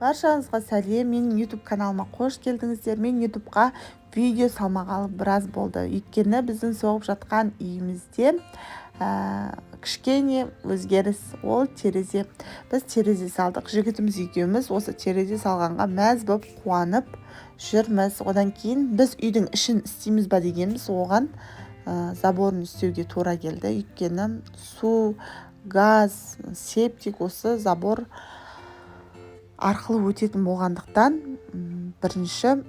Баршаңызға сәлем! Менің YouTube каналыма қош келдіңіздер. Мен YouTube'қа видео салмағалы біраз болды. Өйткені біздің соғып жатқан үйімізде кішкене өзгеріс, ол терезе. Біз терезе салдық. Жігітіміз екеуміз осы терезе салғанға мәз болып қуанып жүрміз. Одан кейін біз үйдің ішін істейміз ба дегенбіз, оған заборын істеуге тура келді. Өйткені су, газ, септик осы забор арқылы өтетін болғандықтан, бірінші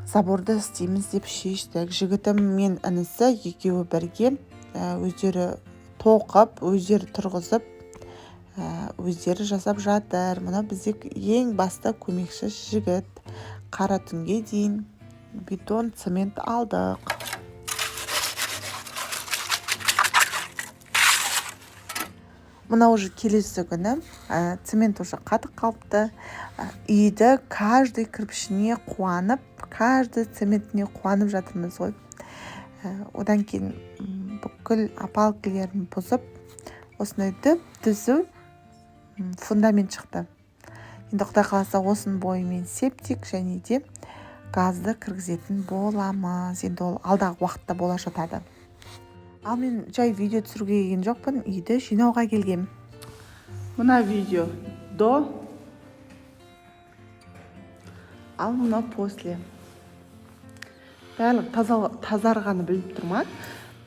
заборды істейміз деп шештік. Жігітім мен інісі екеуі бірге, өздері тоқып, өздері тұрғызып, өздері жасап жатыр. Мына бізде ең басты көмекші жігіт. Қара түнге дейін бетон, цемент алдық. Мына уже келесі күні, цемент уже қатып қалыпты. Үйді каждый кірпішіне қуанып, каждый цементіне қуанып жатырмыз ғой. Одан кейін бүкіл опалубкалерін бұзып, осындай түп түзу фундамент шықты. Енді Құдай қаласа, осының бойымен септик және де газды кіргізетін боламыз. Енді ол алдағы уақытта бола жатады. Ал мен жай видео түсіруге келген жоқпын, үйді жинауға келгем. Мына видео до, ал мынау после. Барлығы тазарғаны біліп тұр ма?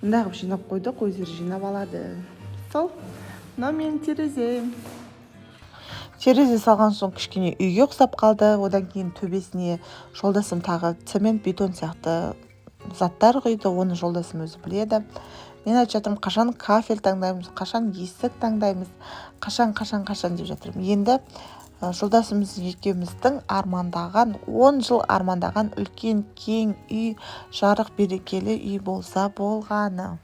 Мындай қылып жинап қойдық, өздері жинап алады. Сол, мынау менің терезем. Терезе салған соң кішкене үйге ұқсап қалды. Одан кейін төбесіне жолдасым тағы цемент, бетон сияқты заттар құйды, оны жолдасым өзі біледі. Мен айтып жатырмын, қашан кафель таңдаймыз, қашан есік таңдаймыз, қашан, қашан, қашан деп жатырмын. Енді жолдасымыз екеуміздің армандаған, 10 жыл армандаған үлкен кең үй, жарық берекелі үй болса болғаны.